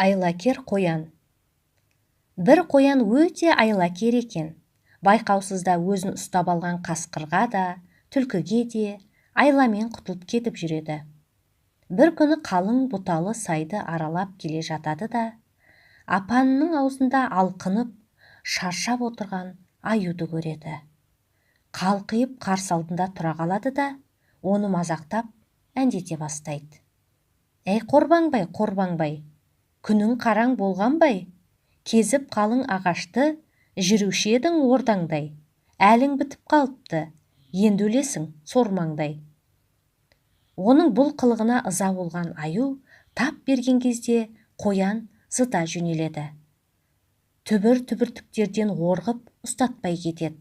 Айлакер қоян. Бір қоян өте айлакер екен. Байқаусызда өзін ұстап алған қасқырға да, түлкіге де айламен құтылып кетіп жүреді. Бір күні қалың бұталы сайды аралап келе жатады да, апанның аузында алқынып, шаршап отырған аюды көреді. Қалқиып қарсы алдында тұра қалады да, оны мазақтап әндете бастайды. Әй, қорбаңбай, қорбаңбай, күнің қараң болғанбай, кезіп қалың ағашты, жүруші едің ордаңдай, әлің бітіп қалыпты, енді өлесің сормаңдай. Оның бұл қылығына ыза болған аю тап берген кезде қоян зыта жөнеледі. Түбір-түбір түктерден орғып ұстатпай кетеді.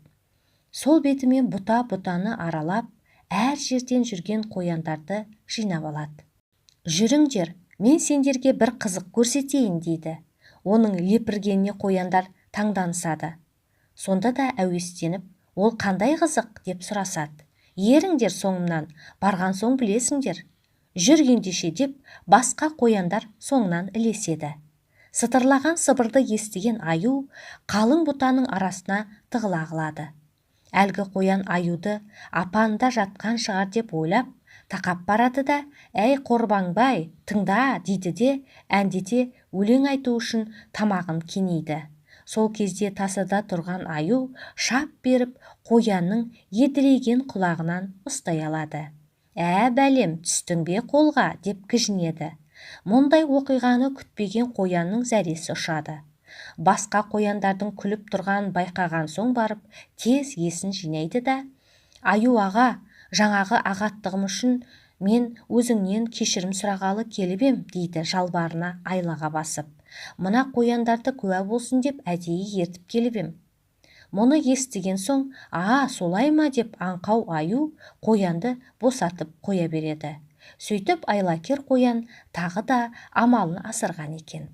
Сол бетімен бұта-бұтаны аралап, әр жерден жүрген қояндарды жинап алады. Жүріңдер, мен сендерге бір қызық көрсетейін, дейді. Оның лепіргеніне қояндар таңданысады. Сонда да әуестеніп, ол қандай қызық деп сұрасады. Еріңдер соңымнан, барған соң білесіңдер. Жүр ендеше деп басқа қояндар соңынан ілеседі. Сытырлаған сыбырды естіген аю қалың бұтаның арасына тығыла қалады. Әлгі қоян аюды апанда жатқан шығар деп ойлап, тақап барады да, әй қорбаңбай, тыңда дейді де, әндете өлең айту үшін тамағын кенейді. Сол кезде тасада тұрған аю шап беріп қоянның едірейген құлағынан ұстай алады. Ә, бәлем, түстің бе қолға деп кіжінеді. Мұндай оқиғаны күтпеген қоянның зәресі ұшады. Басқа қояндардың күліп тұрған байқаған соң барып, тез есін жинайды да, аю аға, жаңағы ағаттығым үшін мен өзіңнен кешірім сұрағалы келіп ем, дейді жалбарына айлаға басып. Мына қояндарды куә болсын деп әдейі ертіп келіп ем. Мұны естіген соң, а, солай ма деп аңқау аю қоянды босатып қоя береді. Сөйтіп айлакер қоян тағы да амалын асырған екен.